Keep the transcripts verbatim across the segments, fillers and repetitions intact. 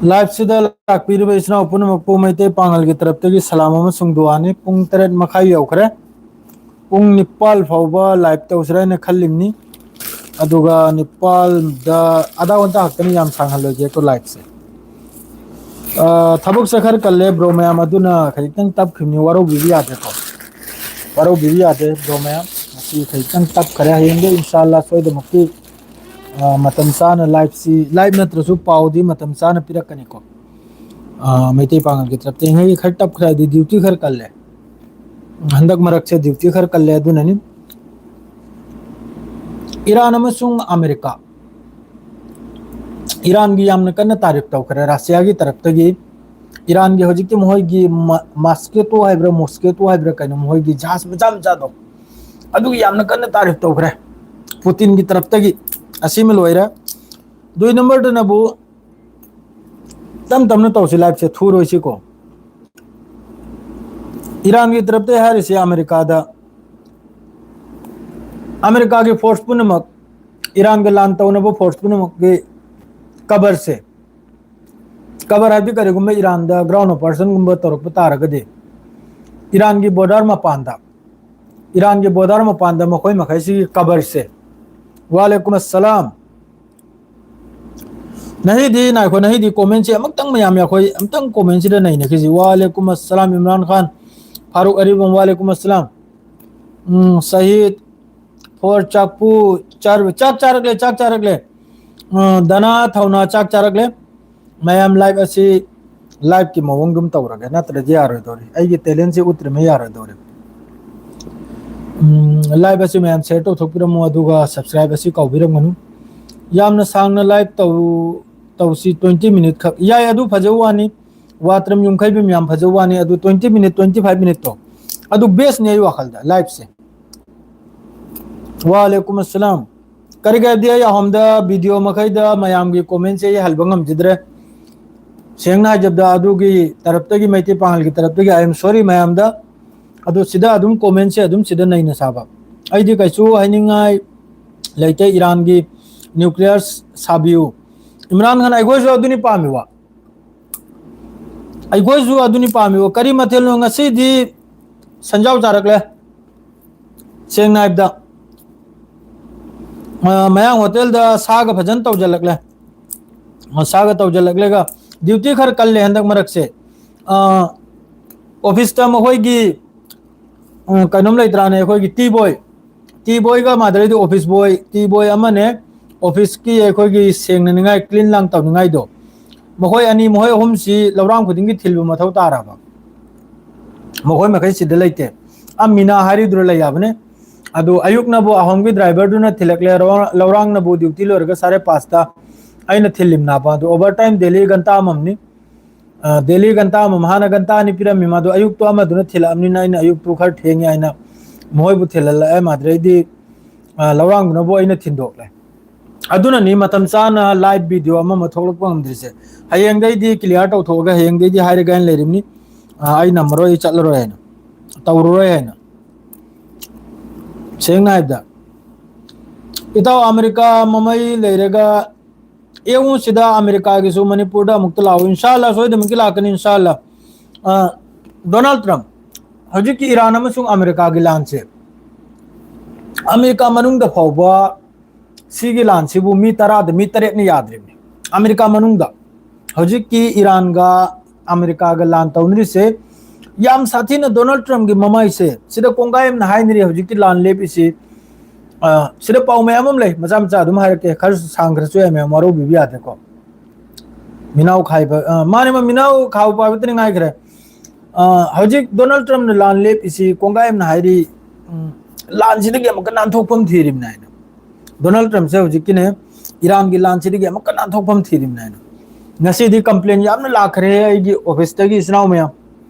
Live ꯁꯤꯗ ꯂꯥꯛꯄꯤꯔꯤꯕ ꯏꯆꯤꯟ ꯏꯅꯥꯎ ꯄꯨꯝꯅꯃꯛꯄꯨ ꯃꯩꯇꯩ ꯄꯥꯉꯜꯒꯤ ꯇꯔꯞꯇꯒꯤ ꯁꯂꯥꯝ ꯑꯃꯁꯨꯡ ꯗꯨꯋꯥꯅꯤ꯫ ꯄꯨꯡ ꯇꯔꯦꯠ ꯃꯈꯥꯏ ꯌꯧꯈ꯭ꯔꯦ꯫ ꯄꯨꯡ ꯅꯤꯄꯥꯜ ꯐꯥꯎꯕ live ꯇꯧꯁꯤꯔꯥ ꯍꯥꯏꯅ ꯈꯜꯂꯤꯕꯅꯤ꯫ ꯑꯗꯨꯒ ꯅꯤꯄꯥꯜꯗ ꯑꯗꯥ ꯑꯣꯟꯇ ꯈꯛꯇꯅꯤ, ꯌꯥꯝ ꯁꯥꯡꯍꯜꯂꯣꯏꯒꯦ ꯑꯩꯈꯣꯏ live ꯁꯦ꯫ ꯑ, ꯊꯕꯛꯁꯦ ꯈꯔ ꯀꯜꯂꯦ bro ꯃꯌꯥꯝ, ꯑꯗꯨꯅ ꯈꯖꯤꯛꯇꯪ ꯇꯞꯈꯤꯕꯅꯤ, ꯋꯥꯔꯧꯕꯤꯕ ꯌꯥꯗꯦꯀꯣ꯫ ꯋꯥꯔꯧꯕꯤꯕ ꯌꯥꯗꯦ bro ꯃꯌꯥꯝ, ꯉꯁꯤ ꯈꯖꯤꯛꯇꯪ ꯇꯞꯈꯔꯦ꯫ ꯍꯌꯦꯡꯗꯤ ꯏꯟꯁꯥꯜꯂꯥ ꯁꯣꯏꯗꯃꯛꯀꯤ, ꯑ, ꯃꯇꯝ ꯆꯥꯅ live ꯁꯤ, live ꯅꯠꯇ꯭ꯔꯁꯨ ꯄꯥꯎꯗꯤ ꯃꯇꯝ ꯆꯥꯅ ꯄꯤꯔꯛꯀꯅꯤꯀꯣ꯫ ꯑ, ꯃꯩꯇꯩ ꯄꯥꯉꯜꯒꯤ ꯇꯔꯞꯇ ꯉꯁꯤ ꯈꯔ ꯇꯞꯈ꯭ꯔꯦ, ꯍꯥꯏꯗꯤ duty ꯈꯔ ꯀꯜꯂꯦ꯫ ꯍꯟꯗꯛ ꯃꯔꯛꯁꯦ duty ꯈꯔ ꯀꯜꯂꯦ, ꯑꯗꯨꯅꯅꯤ꯫ ꯏꯔꯥꯟ ꯑꯃꯁꯨꯡ ꯑꯃꯦꯔꯤꯀꯥ, ꯏꯔꯥꯟꯒꯤ ꯌꯥꯝꯅ ꯀꯟꯅ ꯇꯥꯔꯤꯐ ꯇꯧꯈ꯭ꯔꯦ ꯔꯁꯤꯌꯥꯒꯤ ꯇꯔꯞꯇꯒꯤ꯫ ꯏꯔꯥꯟꯒꯤ ꯍꯧꯖꯤꯛꯇꯤ ꯃꯈꯣꯏꯒꯤ ꯃ-, ꯃꯁꯀꯦꯇꯣ ꯍꯥꯏꯕ꯭ꯔꯥ, ꯃꯣꯁꯀꯦꯇꯣ ꯍꯥꯏꯕ꯭ꯔꯥ ꯀꯩꯅꯣ, ꯃꯈꯣꯏꯒꯤ ꯖꯍꯥꯖ ꯃꯆꯥ ꯃꯆꯥꯗꯣ, ꯑꯗꯨꯒꯤ ꯌꯥꯝꯅ ꯀꯟꯅ ꯇꯥꯔꯤꯐ ꯇꯧꯈ꯭ꯔꯦ ꯄꯨꯇꯤꯟꯒꯤ ꯇꯔꯞꯇꯒꯤ꯫ ꯑꯁꯤꯃ ꯂꯣꯏꯔꯦ꯫ ꯗꯨꯏ ꯅꯝꯕꯔꯗꯅꯕꯨ ꯇꯞ ꯇꯞꯅ ꯇꯧꯁꯤ, live ꯁꯦ ꯊꯨꯔꯣꯏꯁꯤꯀꯣ꯫ ꯏꯔꯥꯟꯒꯤ ꯇꯔꯞꯇ ꯍꯥꯏꯔꯤꯁꯤ ꯑꯃꯦꯔꯤꯀꯥꯗ, ꯑꯃꯦꯔꯤꯀꯥꯒꯤ force ꯄꯨꯝꯅꯃꯛ, ꯏꯔꯥꯟꯒ ꯂꯥꯟ ꯇꯧꯅꯕ force ꯄꯨꯝꯅꯃꯛꯀꯤ cover ꯁꯦ, cover ꯍꯥꯏꯕꯗꯤ ꯀꯔꯤꯒꯨꯝꯕ ꯏꯔꯥꯟꯗ ground operation ꯒꯨꯝꯕ ꯇꯧꯔꯛꯄ ꯇꯥꯔꯒꯗꯤ, ꯏꯔꯥꯟꯒꯤ border ꯃꯄꯥꯟꯗ, ꯏꯔꯥꯟꯒꯤ border ꯃꯄꯥꯟꯗ ꯃꯈꯣꯏ ꯃꯈꯩꯁꯤꯒꯤ cover ꯁꯦ꯫ ꯋꯥꯂꯦꯀꯨꯝ ꯑꯁꯂꯥꯝ꯫ ꯅꯍꯤꯗꯤ ꯅꯥꯏꯈꯣ, ꯅꯍꯤꯗꯤ comment ꯁꯦ ꯑꯃꯨꯛꯇꯪ ꯃꯌꯥꯝ ꯑꯩꯈꯣꯏ ꯑꯃꯨꯛꯇꯪ comment ꯁꯤꯗ ꯅꯩꯅꯈꯤꯁꯤ꯫ ꯋꯥꯂꯦꯀꯨꯝ ꯑꯁꯂꯥꯝ ꯏꯝꯔꯥꯟ ꯈꯥꯟ, ꯐꯥꯔꯨꯛ ꯑꯔꯤꯕꯝ, ꯋꯥꯂꯦꯀꯨꯝ ꯑꯁꯂꯥꯝ꯫ ꯎꯝ, ꯁꯍꯤꯗ, for ꯆꯥꯛꯄꯨ, ꯆꯥꯔ-, ꯆꯥꯛ ꯆꯥꯔꯛꯂꯦ, ꯆꯥꯛ ꯆꯥꯔꯛꯂꯦ꯫ ꯑ, ꯗꯅꯥ ꯊꯧꯅꯥ ꯆꯥꯛ ꯆꯥꯔꯛꯂꯦ꯫ ꯃꯌꯥꯝ live ꯑꯁꯤ live ꯀꯤ ꯃꯑꯣꯡꯗ ꯑꯗꯨꯝ ꯇꯧꯔꯒꯦ, ꯅꯠꯇ꯭ꯔꯗꯤ ꯌꯥꯔꯣꯏꯗꯧꯔꯤ꯫ ꯑꯩꯒꯤ talent ꯁꯤ ꯎꯠꯇ꯭ꯔꯤꯃꯩ ꯌꯥꯔꯣꯏꯗꯧꯔꯤ꯫ ꯎꯝ, live ꯑꯁꯤ ꯃꯌꯥꯝ share ꯇꯧꯊꯣꯛꯄꯤꯔꯝꯃꯣ, ꯑꯗꯨꯒ subscribe ꯑꯁꯤ ꯀꯥꯎꯕꯤꯔꯝꯒꯅꯨ꯫ ꯌꯥꯝꯅ ꯁꯥꯡꯅ live ꯇꯧ-, ꯇꯧꯁꯤ, twenty minute ꯈꯛ꯫ ꯌꯥꯏ, ꯑꯗꯨ ꯐꯖꯕ ꯋꯥꯅꯤ꯫ ꯋꯥꯇ꯭ꯔꯝ ꯌꯨꯝꯈꯩꯕꯝ ꯌꯥꯝ ꯐꯖꯕ ꯋꯥꯅꯤ꯫ ꯑꯗꯨ twenty minute, twenty five minute ꯇꯣ, ꯑꯗꯨ best ꯅꯤ ꯑꯩ ꯋꯥꯈꯜꯗ live ꯁꯦ꯫ ꯋꯥꯂꯦꯀꯨꯝ ꯑꯁꯂꯥꯝ꯫ ꯀꯔꯤꯒꯤ ꯍꯥꯏꯕꯗꯤ ꯑꯩ ꯑꯍꯣꯝꯗ video ꯃꯈꯩꯗ ꯃꯌꯥꯝꯒꯤ comment ꯁꯦ ꯑꯩ ꯍꯜꯕ ꯉꯝꯖꯗ꯭ꯔꯦ꯫ ꯁꯦꯡꯅ ꯍꯥꯏꯖꯕꯗ ꯑꯗꯨꯒꯤ ꯇꯔꯞꯇꯒꯤ, ꯃꯩꯇꯩ ꯄꯥꯉꯜꯒꯤ ꯇꯔꯞꯇꯒꯤ I am sorry ꯃꯌꯥꯝꯗ꯫ ꯑꯗꯨ ꯁꯤꯗ ꯑꯗꯨꯝ comment ꯁꯦ ꯑꯗꯨꯝ ꯁꯤꯗ ꯅꯩꯅ ꯁꯥꯕ꯫ ꯑꯩꯗꯤ ꯀꯩꯁꯨ ꯍꯥꯏꯅꯤꯡꯉꯥꯏ ꯂꯩꯇꯦ꯫ ꯏꯔꯥꯟꯒꯤ nuclear ꯁꯥꯕꯤꯌꯨ꯫ ꯏꯝꯔꯥꯟ ꯈꯥꯟ, ꯑꯩꯈꯣꯏꯁꯨ ꯑꯗꯨꯅꯤ ꯄꯥꯝꯃꯤꯕ꯫ ꯑꯩꯈꯣꯏꯁꯨ ꯑꯗꯨꯅꯤ ꯄꯥꯝꯃꯤꯕ꯫ ꯀꯔꯤ ꯃꯊꯦꯜꯅꯣ ꯉꯁꯤꯗꯤ? ꯁꯟꯖꯥꯎ ꯆꯥꯔꯛꯂꯦ꯫ ꯁꯦꯡꯅ ꯍꯥꯏꯕꯗ, ꯑ, ꯃꯌꯥꯡ ꯍꯣꯇꯦꯜꯗ ꯁꯥꯒ ꯐꯖꯅ ꯇꯧꯖꯜꯂꯛꯂꯦ꯫ ꯑ, ꯁꯥꯒ ꯇꯧꯖꯜꯂꯛꯂꯒ ꯗ꯭ꯌꯨꯇꯤ ꯈꯔ ꯀꯜꯂꯦ ꯍꯟꯗꯛ ꯃꯔꯛꯁꯦ꯫ ꯑ, ꯑꯣꯐꯤꯁꯇ ꯃꯈꯣꯏꯒꯤ, ꯎꯝ, ꯀꯩꯅꯣꯝ ꯂꯩꯇ꯭ꯔꯥꯅꯦ, ꯑꯩꯈꯣꯏꯒꯤ ꯇꯤ ꯕꯣꯏ, ꯇꯤ ꯕꯣꯏꯒ ꯃꯥꯗꯔꯩꯗꯤ ꯑꯣꯐꯤꯁ ꯕꯣꯏ, ꯇꯤ ꯕꯣꯏ ꯑꯃꯅꯦ, ꯑꯣꯐꯤꯁꯀꯤ ꯑꯩꯈꯣꯏꯒꯤ ꯁꯦꯡꯅꯅꯤꯡꯉꯥꯏ, ꯀ꯭ꯂꯤꯟ ꯂꯥꯡ ꯇꯧꯅꯤꯡꯉꯥꯏꯗꯣ, ꯃꯈꯣꯏ ꯑꯅꯤ, ꯃꯈꯣꯏ ꯑꯍꯨꯝꯁꯤ ꯂꯧꯔꯥꯡ ꯈꯨꯗꯤꯡꯒꯤ ꯊꯤꯜꯕ ꯃꯊꯧ ꯇꯥꯔꯕ? ꯃꯈꯣꯏ ꯃꯈꯩ ꯁꯤꯗ ꯂꯩꯇꯦ꯫ ꯑ, ꯃꯤꯅꯥ ꯍꯥꯏꯔꯤꯗꯨꯅ ꯂꯩ ꯌꯥꯕꯅꯦ꯫ ꯑꯗꯨ ꯑꯌꯨꯛꯅꯕꯨ ꯑꯍꯣꯝꯒꯤ ꯗ꯭ꯔꯥꯏꯚꯔꯗꯨꯅ ꯊꯤꯜꯂꯛꯂꯦ, ꯂꯧꯔꯥꯡ-, ꯂꯧꯔꯥꯡꯅꯕꯨ ꯗ꯭ꯌꯨꯇꯤ ꯂꯣꯏꯔꯒ ꯁꯥꯔꯦ ꯄꯥꯁꯇ ꯑꯩꯅ ꯊꯤꯜꯂꯤꯝꯅꯥꯕ꯫ ꯑꯗꯨ ꯑꯣꯚꯔ ꯇꯥꯏꯝ ꯗꯦꯂꯤ ꯘꯟꯇꯥ ꯑꯃꯃꯝꯅꯤ꯫ ꯑ, ꯗꯦꯂꯤ ꯘꯟꯇꯥ ꯑꯃꯃꯝ, ꯍꯥꯟꯅ ꯘꯟꯇꯥ ꯑꯅꯤ ꯄꯤꯔꯝꯃꯤ, ꯃꯥꯗꯣ ꯑꯌꯨꯛꯇꯣ ꯑꯃꯗꯨꯅ ꯊꯤꯜꯂꯛꯑꯕꯅꯤꯅ ꯑꯩꯅ ꯑꯌꯨꯛꯇꯨ ꯈꯔ ꯊꯦꯡꯉꯦ ꯍꯥꯏꯅ ꯃꯈꯣꯏꯕꯨ ꯊꯤꯜꯍꯜꯂꯛꯑꯦ꯫ ꯃꯥꯗ꯭ꯔꯩꯗꯤ, ꯑ, ꯂꯧꯔꯥꯡꯗꯨꯅꯕꯨ ꯑꯩꯅ ꯊꯤꯟꯗꯣꯛꯂꯦ꯫ ꯑꯗꯨꯅꯅꯤ ꯃꯇꯝ ꯆꯥꯅ ꯂꯥꯏꯚ ꯚꯤꯗꯤꯑꯣ ꯑꯃꯃ ꯊꯣꯛꯂꯛꯄ ꯉꯝꯗ꯭ꯔꯤꯁꯦ꯫ ꯍꯌꯦꯡꯗꯩꯗꯤ ꯀ꯭ꯂꯤꯌꯥꯔ ꯇꯧꯊꯣꯛꯑꯒ ꯍꯌꯦꯡꯗꯩꯗꯤ ꯍꯥꯏꯔꯒꯦ ꯍꯥꯏꯅ ꯂꯩꯔꯤꯕꯅꯤ꯫ ꯑ, ꯑꯩ ꯅꯝꯃꯔꯣꯏ, ꯑꯩ ꯆꯠꯂꯔꯣꯏ ꯍꯥꯏꯅ, ꯇꯧꯔꯔꯣꯏ ꯍꯥꯏꯅ꯫ ꯁꯦꯡꯅ ꯍꯥꯏꯕꯗ, ꯏꯇꯥꯎ, ꯑꯃꯦꯔꯤꯀꯥ ꯃꯃꯩ ꯂꯩꯔꯒ ꯌꯦꯡꯉꯨ ꯁꯤꯗ, ꯑꯃꯦꯔꯤꯀꯥꯒꯤꯁꯨ ꯃꯅꯤꯄꯨꯔꯗ ꯑꯃꯨꯛꯇ ꯂꯥꯛꯑꯣ꯫ ꯏꯟꯁꯥ ꯑꯜꯂꯥ, ꯁꯣꯏꯗꯅꯃꯛꯀꯤ ꯂꯥꯛꯀꯅꯤ, ꯏꯟꯁꯥ ꯑꯜꯂꯥ꯫ ꯑ, ꯗꯣꯅꯥꯜꯗ ꯇ꯭ꯔꯝꯞ, ꯍꯧꯖꯤꯛꯀꯤ ꯏꯔꯥꯟ ꯑꯃꯁꯨꯡ ꯑꯃꯦꯔꯤꯀꯥꯒꯤ ꯂꯥꯟꯁꯦ, ꯑꯃꯦꯔꯤꯀꯥ ꯃꯅꯨꯡꯗ ꯐꯥꯎꯕ ꯁꯤꯒꯤ ꯂꯥꯟꯁꯤꯕꯨ ꯃꯤ ꯇꯔꯥꯗ ꯃꯤ ꯇꯔꯦꯠꯅ ꯌꯥꯗ꯭ꯔꯤꯕꯅꯤ꯫ ꯑꯃꯦꯔꯤꯀꯥ ꯃꯅꯨꯡꯗ ꯍꯧꯖꯤꯛꯀꯤ ꯏꯔꯥꯟꯒ ꯑꯃꯦꯔꯤꯀꯥꯒ ꯂꯥꯟ ꯇꯧꯅꯔꯤꯁꯦ ꯌꯥꯝ ꯁꯥꯊꯤꯅ ꯗꯣꯅꯥꯜꯗ ꯇ꯭ꯔꯝꯞꯀꯤ ꯃꯃꯥꯏꯁꯦ ꯁꯤꯗ ꯀꯣꯡꯒꯥꯏ ꯑꯃꯅ ꯍꯥꯏꯅꯔꯤ꯫ ꯍꯧꯖꯤꯛꯀꯤ ꯂꯥꯟ ꯂꯦꯞꯄꯤꯁꯤ, ꯑ, ꯁꯤꯗ ꯄꯥꯎ ꯃꯌꯥꯝ ꯑꯃ ꯂꯩ, ꯃꯆꯥ ꯃꯆꯥ ꯑꯗꯨꯝ ꯍꯥꯏꯔꯛꯀꯦ, ꯈꯔꯁꯨ ꯁꯥꯡꯈ꯭ꯔꯁꯨ ꯌꯥꯏ, ꯃꯌꯥꯝ ꯋꯥꯔꯧꯕꯤꯕ ꯌꯥꯗꯦꯀꯣ꯫ ꯃꯤꯅꯥꯎ ꯈꯥꯏꯕ, ꯑ, ꯃꯥꯅꯦ, ꯃꯥ ꯃꯤꯅꯥꯎ ꯈꯥꯎꯕ ꯍꯥꯏꯕꯇꯅꯤ ꯉꯥꯏꯈ꯭ꯔꯦ꯫ ꯑ, ꯍꯧꯖꯤꯛ ꯗꯣꯅꯥꯜꯗ ꯇ꯭ꯔꯝꯞꯅ ꯂꯥꯟ ꯂꯦꯞꯄꯤꯁꯤ ꯀꯣꯡꯒꯥꯏ ꯑꯃꯅ ꯍꯥꯏꯔꯤ, ꯎꯝ, ꯂꯥꯟꯁꯤꯗꯒꯤ ꯑꯃꯨꯛꯀ ꯅꯥꯟꯊꯣꯛꯐꯝ ꯊꯤꯔꯤꯕꯅꯤ ꯍꯥꯏꯅ꯫ ꯗꯣꯅꯥꯜꯗ ꯇ꯭ꯔꯝꯞꯁꯦ ꯍꯧꯖꯤꯛꯀꯤꯅꯦ, ꯏꯔꯥꯟꯒꯤ ꯂꯥꯟꯁꯤꯗꯒꯤ ꯑꯃꯨꯛꯀ ꯅꯥꯟꯊꯣꯛꯐꯝ ꯊꯤꯔꯤꯕꯅꯤ ꯍꯥꯏꯅ꯫ ꯉꯁꯤꯗꯤ ꯀꯝꯄ꯭ꯂꯦꯟ ꯌꯥꯝꯅ ꯂꯥꯛꯈ꯭ꯔꯦ ꯑꯩꯒꯤ ꯑꯣꯐꯤꯁꯇꯒꯤ, ꯏꯆꯤꯟ ꯏꯅꯥꯎ ꯃꯌꯥꯝ꯫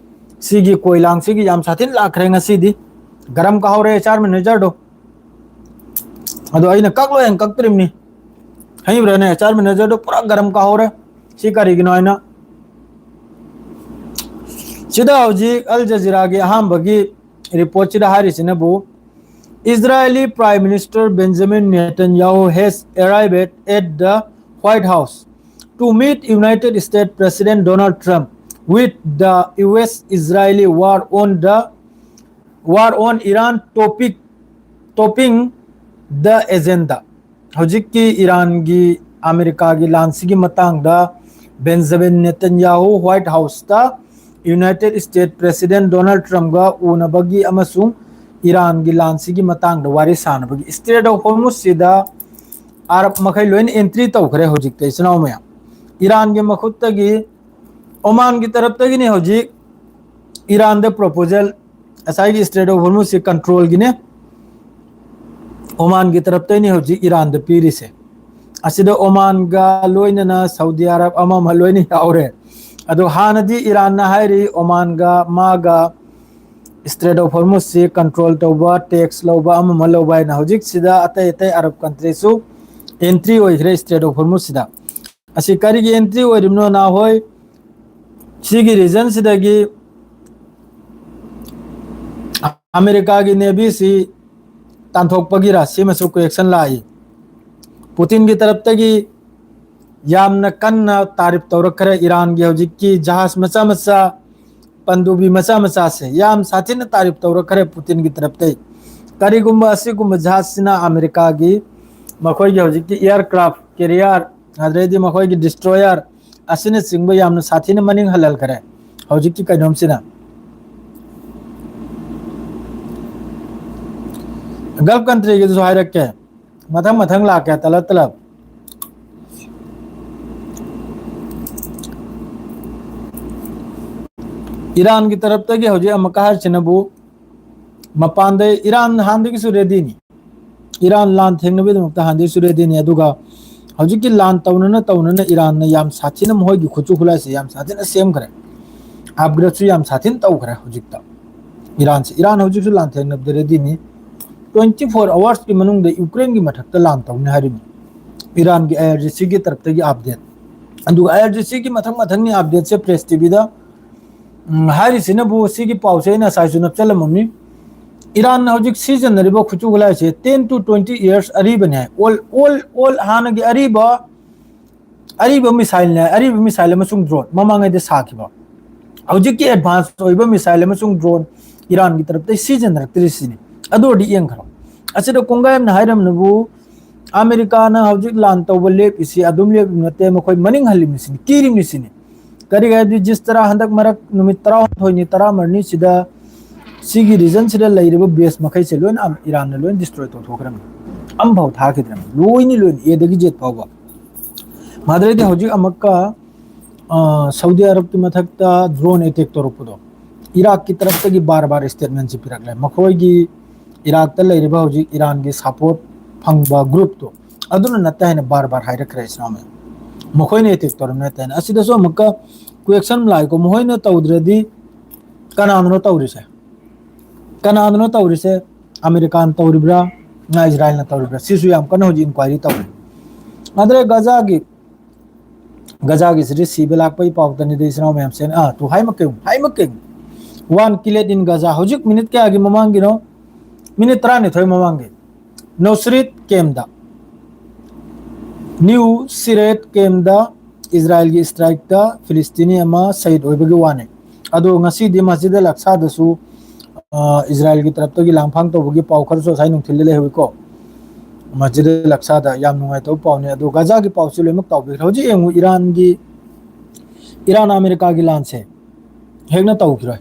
ꯁꯤꯒꯤ ꯀꯣꯏꯂꯥꯡꯁꯤꯒꯤ ꯌꯥꯝ ꯁꯥꯊꯤꯅ ꯂꯥꯛꯈ꯭ꯔꯦ ꯉꯁꯤꯗꯤ꯫ Garam ꯀꯥꯍꯧꯔꯦ H R ꯃꯦꯅꯦꯖꯔꯗꯣ꯫ ꯑꯗꯣ ꯑꯩꯅ ꯀꯛꯂꯣꯏ ꯍꯥꯏꯅ ꯀꯛꯇ꯭ꯔꯤꯕꯅꯤ꯫ ꯈꯪꯕ꯭ꯔꯥꯅꯦ? ꯑꯦꯆ ꯑꯥꯔ ꯃꯦꯅꯦꯖꯔꯗꯣ ꯄꯨꯔꯥ ꯒꯔꯝ ꯀꯥꯍꯧꯔꯦ꯫ ꯁꯤ ꯀꯔꯤꯒꯤꯅꯣ ꯍꯥꯏꯅ, ꯁꯤꯗ ꯍꯧꯖꯤꯛ ꯑꯜ ꯖꯖꯤꯔꯥꯒꯤ ꯑꯍꯥꯟꯕꯒꯤ ꯔꯤꯄꯣꯔꯠꯁꯤꯗ ꯍꯥꯏꯔꯤꯁꯤꯅꯕꯨ, Israeli Prime Minister Benjamin Netanyahu has arrived at the White House to meet United States President Donald Trump with the U S Israeli war on the war on Iran topic topping the agenda. ꯍꯧꯖꯤꯛꯀꯤ ꯏꯔꯥꯟꯒꯤ ꯑꯃꯦꯔꯤꯀꯥꯒꯤ ꯂꯥꯟꯁꯤꯒꯤ ꯃꯇꯥꯡꯗ Benjamin Netanyahu white ꯍꯥꯎꯁꯇ united state president Donald ꯇ꯭ꯔꯝꯞꯒ ꯎꯅꯕꯒꯤ ꯑꯃꯁꯨꯡ ꯏꯔꯥꯟꯒꯤ ꯂꯥꯟꯁꯤꯒꯤ ꯃꯇꯥꯡꯗ ꯋꯥꯔꯤ ꯁꯥꯟꯅꯕꯒꯤ ꯁ꯭ꯇ꯭ꯔꯦꯠ ꯑꯣꯐ ꯍꯣꯔꯃꯨꯖꯁꯤꯗ ꯑꯔꯕ ꯃꯈꯩ ꯂꯣꯏꯅ ꯑꯦꯟꯇ꯭ꯔꯤ ꯇꯧꯈ꯭ꯔꯦ ꯍꯧꯖꯤꯛꯇꯤ, ꯏꯆꯤꯟ ꯏꯅꯥꯎ ꯃꯌꯥꯝ꯫ ꯏꯔꯥꯟꯒꯤ ꯃꯈꯨꯠꯇꯒꯤ ꯑꯣꯃꯥꯟꯒꯤ ꯇꯔꯞꯇꯒꯤꯅꯤ ꯍꯧꯖꯤꯛ ꯏꯔꯥꯟꯗ ꯄ꯭ꯔꯣꯄꯣꯖꯦꯜ, ꯉꯁꯥꯏꯒꯤ ꯁ꯭ꯇ꯭ꯔꯦꯠ ꯑꯣꯐ ꯍꯣꯔꯃꯨꯖꯁꯤ ꯀꯟꯇ꯭ꯔꯣꯜꯒꯤꯅꯦ, ꯑꯣꯃꯥꯟꯒꯤ ꯇꯔꯞꯇꯩꯅꯤ ꯍꯧꯖꯤꯛ ꯏꯔꯥꯟꯗ ꯄꯤꯔꯤꯁꯦ꯫ ꯑꯁꯤꯗ ꯑꯣꯃꯥꯟꯒ ꯂꯣꯏꯅꯅ ꯁꯥꯎꯗꯤ ꯑꯔꯕ ꯑꯃ ꯑꯃ ꯂꯣꯏꯅ ꯌꯥꯎꯔꯦ꯫ ꯑꯗꯣ ꯍꯥꯟꯅꯗꯤ ꯏꯔꯥꯟꯅ ꯍꯥꯏꯔꯤ ꯑꯣꯃꯥꯟꯒ ꯃꯥꯒ ꯁ꯭ꯇ꯭ꯔꯦꯠ ꯑꯣꯐ ꯍꯣꯔꯃꯨꯖꯁꯤ ꯀꯟꯇ꯭ꯔꯣꯜ ꯇꯧꯕ, ꯇꯦꯛꯁ ꯂꯧꯕ, ꯑꯃ ꯑꯃ ꯂꯧꯕ ꯍꯥꯏꯅ꯫ ꯍꯧꯖꯤꯛꯁꯤꯗ ꯑꯇꯩ ꯑꯇꯩ ꯑꯔꯕ ꯀꯟꯇ꯭ꯔꯤꯁꯨ ꯑꯦꯟꯇ꯭ꯔꯤ ꯑꯣꯏꯈ꯭ꯔꯦ ꯁ꯭ꯇ꯭ꯔꯦꯠ ꯑꯣꯐ ꯍꯣꯔꯃꯨꯖꯁꯤꯗ꯫ ꯑꯁꯤ ꯀꯔꯤꯒꯤ ꯑꯦꯟꯇ꯭ꯔꯤ ꯑꯣꯏꯔꯤꯕꯅꯣ ꯅꯍꯣꯏ? ꯁꯤꯒꯤ ꯔꯤꯖꯟꯁꯤꯗꯒꯤ ꯑꯃꯦꯔꯤꯀꯥꯒꯤ ꯅꯦꯚꯤꯁꯤ ꯇꯥꯟꯊꯣꯛꯄꯒꯤꯔ ꯁꯤꯃꯁꯨ ꯀ꯭ꯋꯦꯁꯟ ꯂꯥꯛꯏ꯫ ꯄꯨꯇꯤꯟꯒꯤ ꯇꯔꯞꯇꯒꯤ ꯌꯥꯝꯅ ꯀꯟꯅ ꯇꯥꯔꯤꯐ ꯇꯧꯔꯛꯈ꯭ꯔꯦ ꯏꯔꯥꯟꯒꯤ ꯍꯧꯖꯤꯛꯀꯤ ꯖꯍꯥꯖ ꯃꯆꯥ ꯃꯆꯥ, ꯄꯟꯗꯨꯕꯤ ꯃꯆꯥ ꯃꯆꯥꯁꯦ ꯌꯥꯝ ꯁꯥꯊꯤꯅ ꯇꯥꯔꯤꯐ ꯇꯧꯔꯛꯈ꯭ꯔꯦ ꯄꯨꯇꯤꯟꯒꯤ ꯇꯔꯞꯇꯩ꯫ ꯀꯔꯤꯒꯨꯝꯕ ꯑꯁꯤꯒꯨꯝꯕ ꯖꯍꯥꯖꯁꯤꯅ ꯑꯃꯦꯔꯤꯀꯥꯒꯤ ꯃꯈꯣꯏꯒꯤ ꯍꯧꯖꯤꯛꯀꯤ ꯑꯦꯌꯔꯀ꯭ꯔꯥꯐ ꯀꯦꯔꯤꯌꯔ, ꯑꯗꯩꯗꯤ ꯃꯈꯣꯏꯒꯤ ꯗꯤꯁꯇ꯭ꯔꯣꯌꯔ ꯑꯁꯤꯅꯆꯤꯡꯕ ꯌꯥꯝꯅ ꯁꯥꯊꯤꯅ ꯃꯅꯤꯡ ꯍꯜꯍꯟꯈ꯭ꯔꯦ ꯍꯧꯖꯤꯛꯀꯤ ꯀꯩꯅꯣꯝꯁꯤꯅ꯫ ꯒꯜꯐ ꯀꯟꯇ꯭ꯔꯤꯒꯤꯗꯨꯁꯨ ꯍꯥꯏꯔꯛꯀꯦ, ꯃꯊꯪ ꯃꯊꯪ ꯂꯥꯛꯀꯦ ꯇꯂꯞ ꯇꯂꯞ꯫ ꯏꯔꯥꯟꯒꯤ ꯇꯔꯞꯇꯒꯤ ꯍꯧꯖꯤꯛ ꯑꯃꯨꯛꯀ ꯍꯥꯏꯔꯤꯁꯤꯅꯕꯨ, ꯃꯄꯥꯟꯗ ꯏꯔꯥꯟ ꯍꯥꯟꯅꯗꯒꯤꯁꯨ ꯔꯦꯗꯤꯅꯤ, ꯏꯔꯥꯟ ꯂꯥꯟ ꯊꯦꯡꯅꯕꯒꯤꯗꯃꯛꯇ ꯍꯥꯟꯅꯗꯒꯤꯁꯨ ꯔꯦꯗꯤꯅꯤ꯫ ꯑꯗꯨꯒ ꯍꯧꯖꯤꯛꯀꯤ ꯂꯥꯟ ꯇꯧꯅꯅ ꯇꯧꯅꯅ ꯏꯔꯥꯟꯅ ꯌꯥꯝ ꯁꯥꯊꯤꯅ ꯃꯈꯣꯏꯒꯤ ꯈꯨꯠꯁꯨ ꯈꯨꯠꯂꯥꯏꯁꯦ ꯌꯥꯝ ꯁꯥꯊꯤꯅ ꯁꯦꯝꯈ꯭ꯔꯦ, ꯑꯞꯒ꯭ꯔꯦꯗꯁꯨ ꯌꯥꯝ ꯁꯥꯊꯤꯅ ꯇꯧꯈ꯭ꯔꯦ ꯍꯧꯖꯤꯛꯇ꯫ ꯏꯔꯥꯟꯁꯦ, ꯏꯔꯥꯟ ꯍꯧꯖꯤꯛꯁꯨ ꯂꯥꯟ ꯊꯦꯡꯅꯕꯗ ꯔꯦꯗꯤꯅꯤ꯫ ꯇ꯭ꯋꯦꯟꯇꯤ ꯐꯣꯔ ꯑꯋꯥꯔꯁꯀꯤ ꯃꯅꯨꯡꯗ ꯌꯨꯀ꯭ꯔꯦꯟꯒꯤ ꯃꯊꯛꯇ ꯂꯥꯟ ꯇꯧꯅꯤ ꯍꯥꯏꯔꯤꯕꯅꯤ ꯏꯔꯥꯟꯒꯤ ꯑꯥꯏ ꯑꯥꯔ ꯖꯤ ꯁꯤꯒꯤ ꯇꯔꯞꯇꯒꯤ ꯑꯞꯗꯦꯠ꯫ ꯑꯗꯨꯒ ꯑꯥꯏ ꯑꯥꯔ ꯖꯤ ꯁꯤꯒꯤ ꯃꯊꯪ ꯃꯊꯪꯒꯤ ꯑꯞꯗꯦꯠꯁꯦ ꯄ꯭ꯔꯦꯁ ꯇꯤꯚꯤꯗ ꯎꯝ, ꯍꯥꯏꯔꯤꯁꯤꯅꯕꯨ ꯁꯤꯒꯤ ꯄꯥꯎꯁꯦ ꯑꯩꯅ ꯉꯁꯥꯏꯁꯨ ꯅꯞꯆꯜꯂꯝꯃꯝꯃꯤ꯫ ꯏꯔꯥꯟꯅ ꯍꯧꯖꯤꯛ ꯁꯤꯖꯤꯟꯅꯔꯤꯕ ꯈꯨꯠꯁꯨ ꯈꯨꯠꯂꯥꯏꯁꯦ ten to twenty years ꯑꯔꯤꯕꯅꯦ꯫ ꯑꯣꯜ, ꯑꯣꯜ, ꯑꯣꯜ ꯍꯥꯟꯅꯒꯤ ꯑꯔꯤꯕ, ꯑꯔꯤꯕ ꯃꯤꯁꯥꯏꯜꯅꯦ, ꯑꯔꯤꯕ ꯃꯤꯁꯥꯏꯜ ꯑꯃꯁꯨꯡ ꯗ꯭ꯔꯣꯟ ꯃꯃꯥꯡꯉꯩꯗ ꯁꯥꯈꯤꯕ꯫ ꯍꯧꯖꯤꯛꯀꯤ ꯑꯦꯗꯚꯥꯟꯁ ꯑꯣꯏꯕ ꯃꯤꯁꯥꯏꯜ ꯑꯃꯁꯨꯡ ꯗ꯭ꯔꯣꯟ ꯏꯔꯥꯟꯒꯤ ꯇꯔꯞꯇ ꯁꯤꯖꯤꯟꯅꯔꯛꯇ꯭ꯔꯤꯁꯤꯅꯤ꯫ ꯑꯗꯨ ꯑꯣꯏꯔꯗꯤ ꯌꯦꯡꯈ꯭ꯔꯣ, ꯑꯁꯤꯗ ꯀꯣꯡꯒꯥꯏ ꯑꯃꯅ ꯍꯥꯏꯔꯝꯅꯕꯨ ꯑꯃꯦꯔꯤꯀꯥꯅ ꯍꯧꯖꯤꯛ ꯂꯥꯟ ꯇꯧꯕ ꯂꯦꯞꯄꯤꯁꯤ ꯑꯗꯨꯝ ꯂꯦꯞꯄꯤ ꯅꯠꯇꯦ, ꯃꯈꯣꯏ ꯃꯅꯤꯡ ꯍꯜꯂꯤꯕꯁꯤꯅꯤ, ꯀꯤꯔꯤꯕꯁꯤꯅꯤ꯫ ꯀꯔꯤꯒꯤ ꯍꯥꯏꯕꯗꯤ ꯖꯤꯁ ꯇꯔꯥ ꯍꯟꯗꯛ ꯃꯔꯛ ꯅꯨꯃꯤꯠ ꯇꯔꯥꯍꯨꯝꯗꯣꯏꯅꯤ, ꯇꯔꯥꯃꯔꯤꯅꯤ ꯁꯤꯗ ꯁꯤꯒꯤ ꯔꯤꯖꯟꯁꯤꯗ ꯂꯩꯔꯤꯕ ꯕꯦꯁ ꯃꯈꯩꯁꯦ ꯂꯣꯏꯅ ꯑꯝ-, ꯏꯔꯥꯟꯅ ꯂꯣꯏꯅ ꯗꯤꯁꯇ꯭ꯔꯣꯏ ꯇꯧꯊꯣꯛꯈ꯭ꯔꯕꯅꯤ꯫ ꯑꯝꯐꯥꯎ ꯊꯥꯈꯤꯗ꯭ꯔꯕꯅꯤ, ꯂꯣꯏꯅ ꯂꯣꯏꯅ ꯑꯦꯗꯒꯤ ꯖꯦꯠ ꯐꯥꯎꯕ꯫ ꯃꯥꯗ꯭ꯔꯩꯗꯤ ꯍꯧꯖꯤꯛ ꯑꯃꯨꯛꯀ, ꯑ, ꯁꯧꯗꯤ ꯑꯔꯕꯀꯤ ꯃꯊꯛꯇ ꯗ꯭ꯔꯣꯟ ꯑꯦꯇꯦꯛ ꯇꯧꯔꯛꯄꯗꯣ, ꯏꯔꯥꯛꯀꯤ ꯇꯔꯞꯇꯒꯤ ꯕꯥꯔ ꯕꯥꯔ ꯁ꯭ꯇꯦꯠꯃꯦꯟꯁꯤ ꯄꯤꯔꯛꯂꯦ꯫ ꯃꯈꯣꯏꯒꯤ ꯏꯔꯥꯛꯇ ꯂꯩꯔꯤꯕ ꯍꯧꯖꯤꯛ ꯏꯔꯥꯟꯒꯤ ꯁꯄꯣꯔꯠ ꯐꯪꯕ ꯒ꯭ꯔꯨꯞꯇꯣ ꯑꯗꯨꯅ ꯅꯠꯇꯦ ꯍꯥꯏꯅ ꯕꯥꯔ ꯕꯥꯔ ꯍꯥꯏꯔꯛꯈ꯭ꯔꯦ ꯏꯁꯂꯥꯝ꯫ ꯃꯈꯣꯏꯅ ꯑꯦꯇꯦꯛ ꯇꯧꯔꯝꯃꯤ ꯅꯠꯇꯦ ꯍꯥꯏꯅ꯫ ꯑꯁꯤꯗꯁꯨ ꯑꯃꯨꯛꯀ ꯀ꯭ꯋꯦꯛꯁꯟ ꯂꯥꯛꯏꯀꯣ, ꯃꯈꯣꯏꯅ ꯇꯧꯗ꯭ꯔꯗꯤ ꯀꯅꯥꯗꯅꯣ ꯇꯧꯔꯤꯁꯦ? ꯀꯅꯥꯗꯅꯣ ꯇꯧꯔꯤꯁꯦ? ꯑꯃꯦꯔꯤꯀꯥꯅ ꯇꯧꯔꯤꯕ꯭ꯔꯥ, ꯏꯖꯔꯥꯏꯜꯅ ꯇꯧꯔꯤꯕ꯭ꯔꯥ? ꯁꯤꯁꯨ ꯌꯥꯝ ꯀꯟꯅ ꯍꯧꯖꯤꯛ ꯏꯟꯀ꯭ꯋꯥꯏꯔꯤ ꯇꯧꯔꯤ꯫ ꯑꯗꯩ ꯒꯖꯥꯒꯤ, ꯒꯖꯥꯒꯤꯁꯤꯗꯤ ꯁꯤꯕ ꯂꯥꯛꯄꯒꯤ ꯄꯥꯎꯇꯅꯤꯗ ꯏꯆꯤꯟ ꯏꯅꯥꯎ ꯃꯌꯥꯝꯁꯦ꯫ ꯑꯥ, ꯇꯨ ꯍꯥꯏꯃꯛꯀꯦ, ꯍꯥꯏꯃꯛꯀꯦ꯫ One killed in Gaza꯫ ꯍꯧꯖꯤꯛ ꯃꯤꯅꯤꯠ ꯀꯌꯥꯒꯤ ꯃꯃꯥꯡꯒꯤꯅꯣ? ꯃꯤꯅꯤꯠ ꯇꯔꯥꯅꯤꯊꯣꯏ ꯃꯃꯥꯡꯒꯤ꯫ ꯅꯣꯁꯔꯤꯠ ꯀꯦꯝꯗ, ꯅ꯭ꯌꯨ ꯁꯤꯔꯦꯠ ꯀꯦꯝꯗ ꯏꯖꯔꯥꯏꯜꯒꯤ ꯏꯁꯇ꯭ꯔꯥꯏꯛꯇ ꯐꯤꯂꯤꯁꯇꯤꯅꯤ ꯑꯃ ꯁꯍꯤꯗ ꯑꯣꯏꯕꯒꯤ ꯋꯥꯅꯤ꯫ ꯑꯗꯣ ꯉꯁꯤꯗꯤ ꯃꯁꯖꯤꯗ ꯑꯜ ꯑꯛꯁꯥꯗꯁꯨ, ꯑ, ꯏꯖꯔꯥꯏꯜꯒꯤ ꯇꯔꯞꯇꯒꯤ ꯂꯥꯡꯐꯥꯡ ꯇꯧꯕꯒꯤ ꯄꯥꯎ ꯈꯔꯁꯨ ꯉꯁꯥꯏ ꯅꯨꯡꯊꯤꯜꯗ ꯂꯩꯍꯧꯋꯤꯀꯣ꯫ ꯃꯁꯖꯤꯗ ꯑꯜ ꯑꯛꯁꯥꯗ ꯌꯥꯝ ꯅꯨꯡꯉꯥꯏꯇꯕ ꯄꯥꯎꯅꯤ꯫ ꯑꯗꯣ ꯒꯖꯥꯒꯤ ꯄꯥꯎꯁꯤ ꯂꯣꯏꯅꯃꯛ ꯇꯥꯎꯕꯤꯈ꯭ꯔꯦ꯫ ꯍꯧꯖꯤꯛ ꯌꯦꯡꯉꯨ, ꯏꯔꯥꯟꯒꯤ, ꯏꯔꯥꯟ ꯑꯃꯦꯔꯤꯀꯥꯒꯤ ꯂꯥꯟꯁꯦ ꯍꯦꯛꯅ ꯇꯧꯈꯤꯔꯣꯏ꯫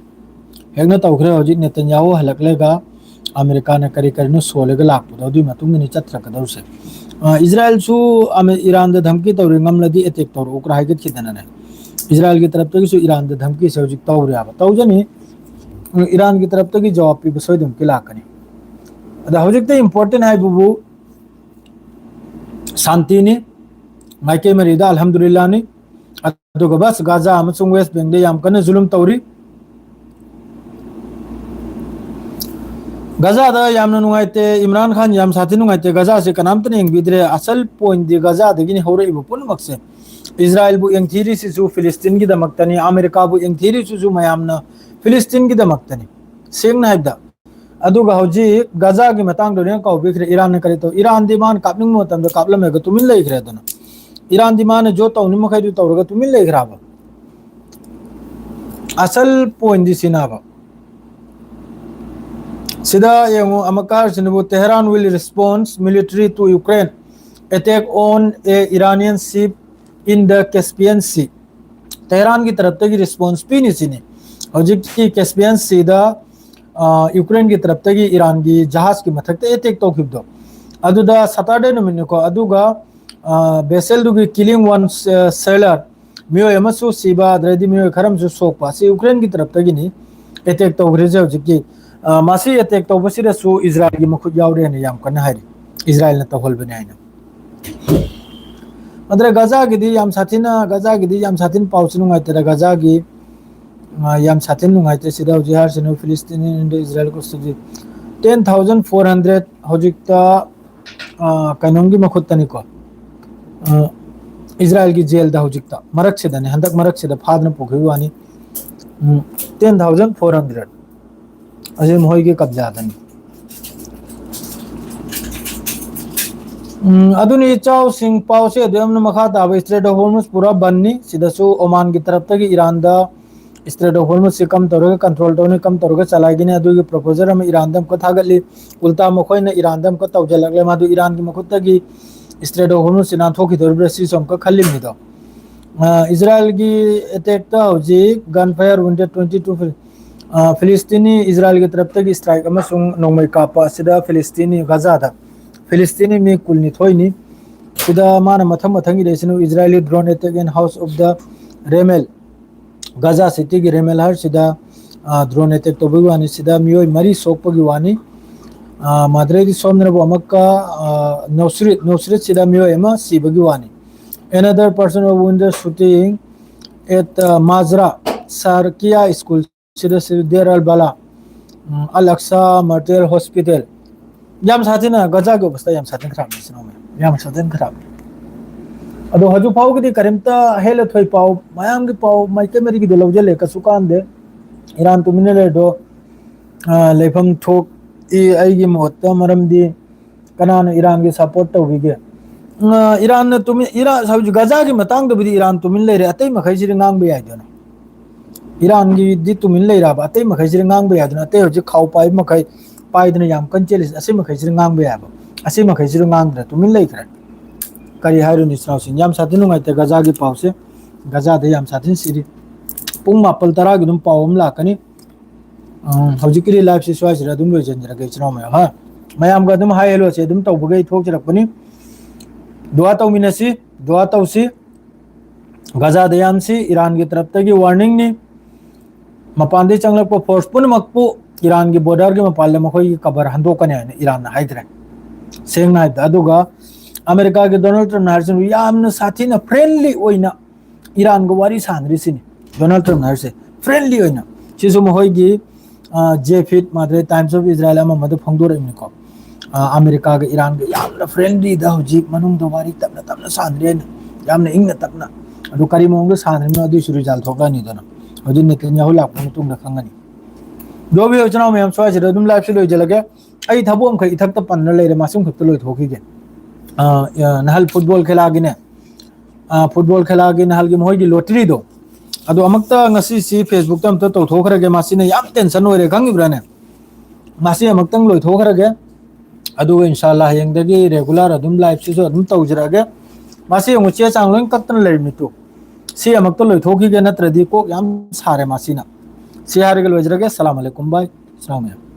ꯍꯦꯛꯅ ꯇꯧꯈꯤꯔꯣꯏ꯫ ꯍꯧꯖꯤꯛ ꯅꯦꯇꯟꯌꯥꯍꯨ ꯍꯜꯂꯛꯂꯒ ꯑꯃꯦꯔꯤꯀꯥꯅ ꯀꯔꯤ ꯀꯔꯤꯅꯣ ꯁꯣꯜꯂꯒ ꯂꯥꯛꯄꯗꯣ, ꯑꯗꯨꯒꯤ ꯃꯇꯨꯡ ꯏꯟꯅ ꯆꯠꯊꯔꯛꯀꯗꯧꯔꯤꯁꯦ꯫ ꯑ, ꯏꯖꯔꯥꯏꯜꯁꯨ ꯑꯃꯦ-, ꯏꯔꯥꯟꯗ ꯙꯝꯀꯤ ꯇꯧꯔꯦ, ꯉꯝꯂꯗꯤ ꯑꯦꯇꯦꯛ ꯇꯧꯔꯛꯎ ꯀꯥꯏ ꯍꯥꯏꯒꯠꯈꯤꯗꯅꯅꯦ꯫ ꯏꯖꯔꯥꯏꯜꯒꯤ ꯇꯔꯞꯇꯒꯤꯁꯨ ꯏꯔꯥꯟꯗ ꯙꯝꯀꯤꯁꯦ ꯍꯧꯖꯤꯛ ꯇꯧꯔꯤꯑꯕ꯫ ꯇꯧꯖꯅꯤ꯫ ꯏꯔꯥꯟꯒꯤ ꯇꯔꯞꯇꯒꯤ ꯖꯋꯥꯕ ꯄꯤꯕ ꯁꯣꯏꯗꯅꯃꯛꯀꯤ ꯂꯥꯛꯀꯅꯤ꯫ ꯑꯗ ꯍꯧꯖꯤꯛꯇ ꯏꯝꯄꯣꯔꯇꯦꯟ ꯍꯥꯏꯕꯕꯨ ꯁꯥꯟꯇꯤꯅꯤ, ꯃꯥꯏꯀꯩ ꯃꯔꯤꯗ ꯑꯜꯍꯝꯗꯨꯂꯤꯜꯂꯥꯅꯤ꯫ ꯑꯗꯨꯒ ꯕꯁ ꯒꯥꯖꯥ ꯑꯃꯁꯨꯡ ꯋꯦꯁ ꯕꯦꯡꯗ ꯌꯥꯝ ꯀꯟꯅ ꯖꯨꯂꯨꯝ ꯇꯧꯔꯤ꯫ ꯒꯖꯥꯗ ꯌꯥꯝꯅ ꯅꯨꯡꯉꯥꯏꯇꯦ, ꯏꯝꯔꯥꯟ ꯈꯥꯟ ꯌꯥꯝ ꯁꯥꯊꯤ ꯅꯨꯡꯉꯥꯏꯇꯦ꯫ ꯒꯖꯥꯁꯦ ꯀꯅꯥꯝꯇꯅ ꯌꯦꯡꯕꯤꯗ꯭ꯔꯦ꯫ ꯑꯁꯜ ꯄꯣꯏꯟꯗꯤ ꯒꯖꯥꯗꯒꯤꯅꯤ ꯍꯧꯔꯛꯏꯕ ꯄꯨꯝꯅꯃꯛꯁꯦ꯫ ꯏꯖꯔꯥꯏꯜꯕꯨ ꯌꯦꯡꯊꯤꯔꯤꯁꯤꯁꯨ ꯐꯤꯂꯤꯁꯇꯤꯟꯒꯤꯗꯃꯛꯇꯅꯤ, ꯑꯃꯦꯔꯤꯀꯥꯕꯨ ꯌꯦꯡꯊꯤꯔꯤꯁꯤꯁꯨ ꯃꯌꯥꯝꯅ ꯐꯤꯂꯤꯁꯇꯤꯟꯒꯤꯗꯃꯛꯇꯅꯤ꯫ ꯁꯦꯡꯅ ꯍꯥꯏꯕꯗ, ꯑꯗꯨꯒ ꯍꯧꯖꯤꯛ ꯒꯖꯥꯒꯤ ꯃꯇꯥꯡꯗ ꯂꯣꯏꯅ ꯀꯥꯎꯕꯤꯈ꯭ꯔꯦ꯫ ꯏꯔꯥꯟꯅ ꯀꯔꯤ ꯇꯧ? ꯏꯔꯥꯟꯗꯤ ꯃꯥꯅ ꯀꯥꯞꯅꯤꯡꯕ ꯃꯇꯝꯗ ꯀꯥꯞꯂꯝꯃꯒ ꯇꯨꯃꯤꯟ ꯂꯩꯈ꯭ꯔꯦ꯫ ꯑꯗꯨꯅ ꯏꯔꯥꯟꯗꯤ ꯃꯥꯅ ꯖꯣ ꯇꯧꯅꯤꯡꯕ ꯃꯈꯩꯗꯨ ꯇꯧꯔꯒ ꯇꯨꯃꯤꯟ ꯂꯩꯈ꯭ꯔꯕ? ꯑꯁꯜ ꯄꯣꯏꯟꯗꯤ ꯁꯤꯅꯕ꯫ ꯁꯤꯗ ꯌꯦꯡꯉꯨ, ꯑꯃꯨꯛꯀ ꯍꯥꯏꯔꯤꯁꯤꯅꯕꯨ, "Tehran will response military to Ukraine attack on a Iranian ship in the Caspian Sea." ꯇꯦꯍꯔꯥꯟꯒꯤ ꯇꯔꯞꯇꯒꯤ ꯔꯦꯁꯄꯣꯟꯁ ꯄꯤꯅꯤ ꯁꯤꯅꯤ꯫ ꯍꯧꯖꯤꯛꯀꯤ ꯀꯦꯁꯄꯤꯌꯟ ꯁꯤꯗ, ꯑ, ꯌꯨꯀ꯭ꯔꯦꯟꯒꯤ ꯇꯔꯞꯇꯒꯤ ꯏꯔꯥꯟꯒꯤ ꯖꯍꯥꯖꯀꯤ ꯃꯊꯛꯇ ꯑꯦꯇꯦꯛ ꯇꯧꯈꯤꯕꯗꯣ, ꯑꯗꯨꯗ ꯁꯇꯔꯗꯦ ꯅꯨꯃꯤꯠꯅꯤꯀꯣ꯫ ꯑꯗꯨꯒ, ꯑ, ꯚꯦꯁꯦꯜꯗꯨꯒꯤ ꯀꯤꯂꯤꯡ ꯋꯥꯟ, ꯑ, ꯁꯦꯂꯔ, ꯃꯤꯑꯣꯏ ꯑꯃꯁꯨ ꯁꯤꯕ, ꯑꯗꯨꯗꯩꯗꯤ ꯃꯤꯑꯣꯏ ꯈꯔ ꯑꯃꯁꯨ ꯁꯣꯛꯄ꯫ ꯑꯁꯤ ꯌꯨꯀ꯭ꯔꯦꯟꯒꯤ ꯇꯔꯞꯇꯒꯤꯅꯤ ꯑꯦꯇꯦꯛ ꯇꯧꯈ꯭ꯔꯤꯁꯦ ꯍꯧꯖꯤꯛꯀꯤ꯫ ꯑ, ꯃꯁꯤ ꯑꯦꯇꯦꯛ ꯇꯧꯕꯁꯤꯗꯁꯨ ꯏꯖꯔꯥꯏꯜꯒꯤ ꯃꯈꯨꯠ ꯌꯥꯎꯔꯦꯅ ꯌꯥꯝ ꯀꯟꯅ ꯍꯥꯏꯔꯤ, ꯏꯖꯔꯥꯏꯜꯅ ꯇꯧꯍꯜꯕꯅꯦ ꯍꯥꯏꯅ꯫ ꯑꯗꯨꯅ ꯒꯖꯥꯒꯤꯗꯤ ꯌꯥꯝ ꯁꯥꯊꯤꯅ, ꯒꯖꯥꯒꯤꯗꯤ ꯌꯥꯝ ꯁꯥꯊꯤꯅ ꯄꯥꯎꯁꯤ ꯅꯨꯡꯉꯥꯏꯇꯔꯦ꯫ ꯒꯖꯥꯒꯤ, ꯑ, ꯌꯥꯝ ꯁꯥꯊꯤꯅ ꯅꯨꯡꯉꯥꯏꯇꯦ꯫ ꯁꯤꯗ ꯍꯧꯖꯤꯛ ꯍꯥꯏꯔꯤꯁꯤꯅ ꯐꯤꯂꯤꯁꯇꯤꯅꯤ and Israel custody, ten thousand four hundred ꯍꯧꯖꯤꯛꯇ, ꯑ, ꯀꯩꯅꯣꯝꯒꯤ ꯃꯈꯨꯠꯇꯅꯤꯀꯣ꯫ ꯑ, ꯏꯖꯔꯥꯏꯜꯒꯤ ꯖꯦꯜꯗ ꯍꯧꯖꯤꯛꯇ, ꯃꯔꯛꯁꯤꯗꯅꯦ, ꯍꯟꯗꯛ ꯃꯔꯛꯁꯤꯗ ꯐꯥꯗꯅ ꯄꯨꯈꯤꯕ ꯋꯥꯅꯤ꯫ ꯎꯝ, ten thousand four hundred꯫ ꯑꯁꯤ ꯃꯈꯣꯏꯒꯤ ꯀꯕꯖꯥꯗꯅꯤ꯫ ꯎꯝ, ꯑꯗꯨꯅꯤ ꯏꯆꯥꯎꯁꯤꯡ, ꯄꯥꯎꯁꯦ ꯑꯗꯨ ꯌꯥꯝꯅ ꯃꯈꯥ ꯇꯥꯕ꯫ Strait of Hormuz ꯄꯨꯔꯥ ꯕꯟꯅꯤ꯫ ꯁꯤꯗꯁꯨ ꯑꯣꯃꯥꯟꯒꯤ ꯇꯔꯞꯇꯒꯤ ꯏꯔꯥꯟꯗ Strait of Hormuz ꯁꯤ ꯀꯝ ꯇꯧꯔꯒ ꯀꯟꯇ꯭ꯔꯣꯜ ꯇꯧꯅꯤ, ꯀꯝ ꯇꯧꯔꯒ ꯆꯂꯥꯏꯒꯅꯤ, ꯑꯗꯨꯒꯤ ꯄ꯭ꯔꯣꯄꯣꯖꯜ ꯑꯃ ꯏꯔꯥꯟꯗ ꯑꯃꯨꯛꯀ ꯊꯥꯒꯠꯂꯤ꯫ ꯎꯜꯇꯥ ꯃꯈꯣꯏꯅ ꯏꯔꯥꯟꯗ ꯑꯃꯨꯛꯀ ꯇꯧꯖꯜꯂꯛꯂꯦ꯫ ꯃꯗꯨ ꯏꯔꯥꯟꯒꯤ ꯃꯈꯨꯠꯇꯒꯤ Strait of Hormuz ꯁꯤ ꯅꯥꯟꯊꯣꯛꯈꯤꯗꯣꯔꯤꯕ꯭ꯔꯥ, ꯁꯤꯁꯨ ꯑꯃꯨꯛꯀ ꯈꯜꯂꯤꯕꯅꯤꯗꯣ꯫ ꯑ, ꯏꯖꯔꯥꯏꯜꯒꯤ ꯑꯦꯇꯦꯛꯇ ꯍꯧꯖꯤꯛ gun fire wounded twenty two, ꯑ, ꯐꯤꯂꯤꯁꯇꯤꯅꯤ ꯏꯖꯔꯥꯏꯜꯒꯤ ꯇꯔꯞꯇꯒꯤ ꯁ꯭ꯇ꯭ꯔꯥꯏꯛ ꯑꯃꯁꯨꯡ ꯅꯣꯡꯃꯩ ꯀꯥꯞꯄ ꯑꯁꯤꯗ ꯐꯤꯂꯤꯁꯇꯤꯅꯤ ꯒꯖꯥꯗ ꯐꯤꯂꯤꯁꯇꯤꯅꯤ ꯃꯤ ꯀꯨꯟꯅꯤꯊꯣꯏꯅꯤ꯫ ꯁꯤꯗ ꯃꯥꯅ ꯃꯊꯪ ꯃꯊꯪ ꯏꯔꯛꯏꯁꯤꯅ Israeli drone attack in house of the Remel, ꯒꯖꯥ ꯁꯤꯇꯤꯒꯤ ꯔꯦꯃꯦꯜ ꯍꯥꯏꯔꯤꯁꯤꯗ, ꯑ, ꯗ꯭ꯔꯣꯟ ꯑꯦꯇꯦꯛ ꯇꯧꯕꯒꯤ ꯋꯥꯅꯤ꯫ ꯁꯤꯗ ꯃꯤꯑꯣꯏ ꯃꯔꯤ ꯁꯣꯛꯄꯒꯤ ꯋꯥꯅꯤ꯫ ꯑ, ꯃꯗꯨꯗꯩꯗꯤ ꯁꯣꯝꯗꯅꯕꯨ ꯑꯃꯨꯛꯀ, ꯑ, ꯅꯧꯁ꯭ꯔꯤꯠ, ꯅꯧꯁ꯭ꯔꯤꯠꯁꯤꯗ ꯃꯤꯑꯣꯏ ꯑꯃ ꯁꯤꯕꯒꯤ ꯋꯥꯅꯤ꯫ Another person of wounded shooting at, uh, Mazra Sarkia school ꯁꯤꯗ ꯁꯤ ꯗꯦꯔ ꯑꯜ ꯕꯂꯥ, ꯎꯝ, ꯑꯜ ꯑꯛꯁꯥ ꯃꯥꯔꯇꯤꯌꯔ ꯍꯣꯁꯄꯤꯇꯥꯜ꯫ ꯌꯥꯝ ꯁꯥꯊꯤꯅ ꯒꯖꯥꯒꯤ ꯑꯣꯕꯁꯇꯥ ꯌꯥꯝ ꯁꯥꯊꯤꯅ ꯈꯔꯥꯞꯅꯤ ꯁꯤꯅꯣꯃꯦ꯫ ꯌꯥꯝ ꯁꯥꯊꯤꯅ ꯈꯔꯥꯞꯅꯤ꯫ ꯑꯗꯣ ꯍꯧꯖꯤꯛ ꯐꯥꯎꯒꯤꯗꯤ ꯀꯔꯤꯝꯇ ꯍꯦꯜꯂ ꯊꯣꯏ ꯄꯥꯎ, ꯃꯌꯥꯝꯒꯤ ꯄꯥꯎ ꯃꯥꯏꯀꯩ ꯃꯔꯤꯒꯤꯗꯤ ꯂꯧꯖꯜꯂꯦ, ꯀꯩꯁꯨ ꯀꯥꯟꯗꯦ꯫ ꯏꯔꯥꯟ ꯇꯨꯃꯤꯟꯅ ꯂꯩꯔꯗꯣ, ꯑ, ꯂꯩꯐꯝ ꯊꯣꯛꯏ꯫ ꯑꯩꯒꯤ ꯃꯣꯠꯇ, ꯃꯔꯝꯗꯤ ꯀꯅꯥꯅ ꯏꯔꯥꯟꯒꯤ ꯁꯄꯣꯔꯠ ꯇꯧꯕꯤꯒꯦ? ꯑ, ꯏꯔꯥꯟꯅ ꯇꯨꯃꯤꯟ-, ꯏꯔꯥꯟ, ꯍꯧꯖꯤꯛ ꯒꯖꯥꯒꯤ ꯃꯇꯥꯡꯗꯕꯨꯗꯤ ꯏꯔꯥꯟ ꯇꯨꯃꯤꯟ ꯂꯩꯔꯦ, ꯑꯇꯩ ꯃꯈꯩꯁꯤꯗꯤ ꯉꯥꯡꯕ ꯌꯥꯏꯗꯅ꯫ ꯏꯔꯥꯟꯒꯤꯗꯤ ꯇꯨꯃꯤꯟ ꯂꯩꯔꯕ, ꯑꯇꯩ ꯃꯈꯩꯁꯤꯗꯤ ꯉꯥꯡꯕ ꯌꯥꯗꯅ, ꯑꯇꯩ ꯍꯧꯖꯤꯛ ꯈꯥꯎ ꯄꯥꯏꯕ ꯃꯈꯩ, ꯄꯥꯏꯗꯅ ꯌꯥꯝ ꯀꯟꯅ ꯆꯦꯜꯂꯤꯁꯦ, ꯑꯁꯤ ꯃꯈꯩꯁꯤꯗꯤ ꯉꯥꯡꯕ ꯌꯥꯕ, ꯑꯁꯤ ꯃꯈꯩꯁꯤꯗꯤ ꯉꯥꯡꯗ꯭ꯔꯦ, ꯇꯨꯃꯤꯟ ꯂꯩꯈ꯭ꯔꯦ꯫ ꯀꯔꯤ ꯍꯥꯏꯔꯨꯅꯤ ꯏꯆꯤꯟ ꯏꯅꯥꯎꯁꯤꯡ, ꯌꯥꯝ ꯁꯥꯊꯤꯅ ꯅꯨꯡꯉꯥꯏꯇꯦ ꯒꯖꯥꯒꯤ ꯄꯥꯎꯁꯦ꯫ ꯒꯖꯥꯗ ꯌꯥꯝ ꯁꯥꯊꯤꯅ ꯁꯤꯔꯤ꯫ ꯄꯨꯡ ꯃꯥꯄꯜ ꯇꯔꯥꯒꯤ ꯑꯗꯨꯝ ꯄꯥꯎ ꯑꯃ ꯂꯥꯛꯀꯅꯤ꯫ ꯎꯝ, ꯍꯧꯖꯤꯛꯀꯤꯗꯤ live ꯁꯤ ꯁ꯭ꯋꯥꯏꯁꯤꯗ ꯑꯗꯨꯝ ꯂꯣꯏꯁꯤꯟꯖꯔꯒꯦ ꯏꯆꯤꯟ ꯏꯅꯥꯎ ꯃꯌꯥꯝ ꯍꯥ꯫ ꯃꯌꯥꯝꯒ ꯑꯗꯨꯝ hi hello ꯁꯦ ꯑꯗꯨꯝ ꯇꯧꯕꯒꯤ ꯊꯣꯛꯆꯔꯛꯄꯅꯤ꯫ ꯗꯨꯋꯥ ꯇꯧꯃꯤꯟꯅꯁꯤ, ꯗꯨꯋꯥ ꯇꯧꯁꯤ꯫ ꯒꯖꯥꯗ ꯌꯥꯝꯁꯤ, ꯏꯔꯥꯟꯒꯤ ꯇꯔꯞꯇꯒꯤ warning ꯅꯤ꯫ ꯃꯄꯥꯟꯗꯒꯤ ꯆꯪꯂꯛꯄ force ꯄꯨꯝꯅꯃꯛꯄꯨ ꯏꯔꯥꯟꯒꯤ border ꯒꯤ ꯃꯄꯥꯟꯗ ꯃꯈꯣꯏꯒꯤ ꯀꯕꯔ ꯍꯟꯗꯣꯛꯀꯅꯤ ꯍꯥꯏꯅ ꯏꯔꯥꯟꯅ ꯍꯥꯏꯗ꯭ꯔꯦ, ꯁꯦꯡꯅ ꯍꯥꯏꯕꯗ꯫ ꯑꯗꯨꯒ ꯑꯃꯦꯔꯤꯀꯥꯒꯤ ꯗꯣꯅꯥꯜꯗ ꯇ꯭ꯔꯝꯞꯅ ꯍꯥꯏꯔꯤꯁꯤꯅ ꯌꯥꯝꯅ ꯁꯥꯊꯤꯅ friendly ꯑꯣꯏꯅ ꯏꯔꯥꯟꯒ ꯋꯥꯔꯤ ꯁꯥꯟꯅꯔꯤꯁꯤꯅꯤ꯫ ꯗꯣꯅꯥꯜꯗ ꯇ꯭ꯔꯝꯞꯅ ꯍꯥꯏꯔꯤꯁꯦ friendly ꯑꯣꯏꯅ꯫ ꯁꯤꯁꯨ ꯃꯈꯣꯏꯒꯤ, ꯑ, ꯖꯦꯐꯤꯠ ꯃꯥꯗ꯭ꯔꯦ, Times of Israel ꯑꯃ ꯑꯃꯗ ꯐꯣꯡꯗꯣꯔꯛꯏꯕꯅꯤꯀꯣ꯫ ꯑ, ꯑꯃꯦꯔꯤꯀꯥꯒ ꯏꯔꯥꯟꯒ ꯌꯥꯝꯅ friendly ꯗ ꯍꯧꯖꯤꯛ ꯃꯅꯨꯡꯗ ꯋꯥꯔꯤ ꯇꯞꯅ ꯇꯞꯅ ꯁꯥꯟꯅꯔꯦꯅ, ꯌꯥꯝꯅ ꯏꯪꯅ ꯇꯞꯅ꯫ ꯑꯗꯨ ꯀꯔꯤ ꯃꯑꯣꯡꯗ ꯁꯥꯟꯅꯔꯤꯕꯅꯣ, ꯑꯗꯨꯏꯁꯨ result ꯊꯣꯛꯂꯛꯑꯅꯤꯗꯅ꯫ ꯍꯧꯖꯤꯛ ꯅꯦꯇꯟꯌꯥꯍꯨ ꯂꯥꯛꯄ ꯃꯇꯨꯡꯗ ꯈꯪꯒꯅꯤ꯫ ꯗꯣꯕꯤ ꯏꯆꯤꯟ ꯏꯅꯥꯎ ꯃꯌꯥꯝ, ꯁ꯭ꯋꯥꯏꯁꯤꯗ ꯑꯗꯨꯝ live ꯁꯤ ꯂꯣꯏꯁꯤꯜꯂꯒꯦ꯫ ꯑꯩ ꯊꯕꯛ ꯑꯃꯈꯛ ꯏꯊꯛꯇ ꯄꯟꯅ ꯂꯩꯔꯦ, ꯃꯁꯤꯃꯈꯛꯇ ꯂꯣꯏꯊꯣꯛꯈꯤꯒꯦ꯫ ꯑ, ꯑ, ꯅꯍꯥꯟ football ꯈꯦꯂꯥꯒꯤꯅꯦ, ꯑ, football ꯈꯦꯂꯥꯒꯤ ꯅꯍꯥꯟꯒꯤ ꯃꯈꯣꯏꯒꯤ lottery ꯗꯣ, ꯑꯗꯣ ꯑꯃꯨꯛꯇ ꯉꯁꯤꯁꯤ Facebook ꯇ ꯑꯝꯇ ꯇꯧꯊꯣꯛꯈ꯭ꯔꯒꯦ꯫ ꯃꯁꯤꯅ ꯌꯥꯝ tension ꯑꯣꯏꯔꯦ, ꯈꯪꯉꯤꯕ꯭ꯔꯥꯅꯦ? ꯃꯁꯤ ꯑꯃꯨꯛꯇꯪ ꯂꯣꯏꯊꯣꯛꯈ꯭ꯔꯒꯦ꯫ ꯑꯗꯨꯒ ꯏꯟꯁꯥꯜꯂꯥ ꯍꯌꯦꯡꯗꯒꯤ regular ꯑꯗꯨꯝ live ꯁꯤꯁꯨ ꯑꯗꯨꯝ ꯇꯧꯖꯔꯛꯑꯒꯦ꯫ ꯃꯁꯤ ꯑꯃꯨꯛ ꯆꯦ ꯆꯥꯡ ꯂꯣꯏ ꯀꯛꯇꯅ ꯂꯩꯔꯝꯃꯤ ꯇꯨ꯫ ꯁꯤ ꯑꯃꯨꯛꯇ ꯂꯣꯏꯊꯣꯛꯈꯤꯒꯦ, ꯅꯠꯇ꯭ꯔꯗꯤ ꯀꯣꯛ ꯌꯥꯝ ꯁꯥꯔꯦ ꯃꯁꯤꯅ꯫ ꯁꯤ ꯍꯥꯏꯔꯒ ꯂꯣꯏꯖꯔꯒꯦ꯫ ꯁꯂꯥꯝ ꯑꯂꯩꯀꯨꯝ ꯚꯥꯏ꯫ ꯁꯂꯥꯝ ꯑꯂꯩꯀꯨꯝ꯫